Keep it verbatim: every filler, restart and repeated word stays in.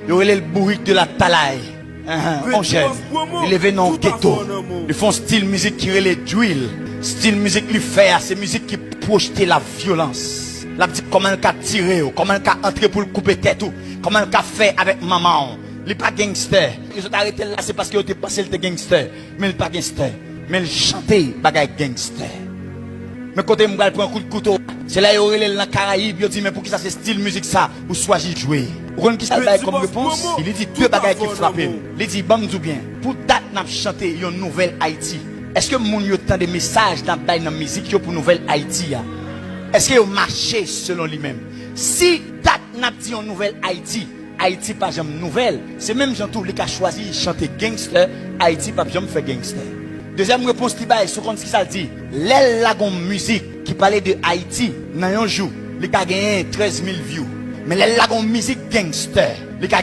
Yo rele l Bourik de la Talay. Ahan, yon jèn. Li leve nan yon geto. Li fè yon stil mizik ki rele drill. Stil mizik li fè a, se mizik ki pwojte la vyolans. L ap di kòman l ka tire w, kòman l ka antre pou l koupe tèt ou, kòman l ka fè avèk manman w. Li pa gangstè. Yo sot arete l la, se paske yo te panse l te gangstè. Men l pa gangstè. Men l chante bagay gangstè. Men kote m pral pran kout kouto. Se lè yo rele l nan Karayib, yo di, "Men poukisa se stil mizik sa ou chwazi jwe?" Ou konn kisa l bay kòm repons? Li di de bagay ki frape m. Li di, "Ban m di w byen, pou dat n ap chante yon nouvèl Ayiti, èske moun yo tande mesaj n ap bay nan mizik yo pou nouvèl Ayiti a? Èske yo mache selon li menm?" Si dat n ap di yon nouvèl Ayiti, Ayiti pa janm nouvèl, se menm jan tou li ka chwazi chante gangstè, Ayiti p ap janm fè gangstè. Dezyèm repons li bay, si w konn kisa l di, lè l lage yon mizik ki pale de Ayiti, nan yon jou, li ka genyen trèz mil view. Men lè l lage yon mizik gangstè, li ka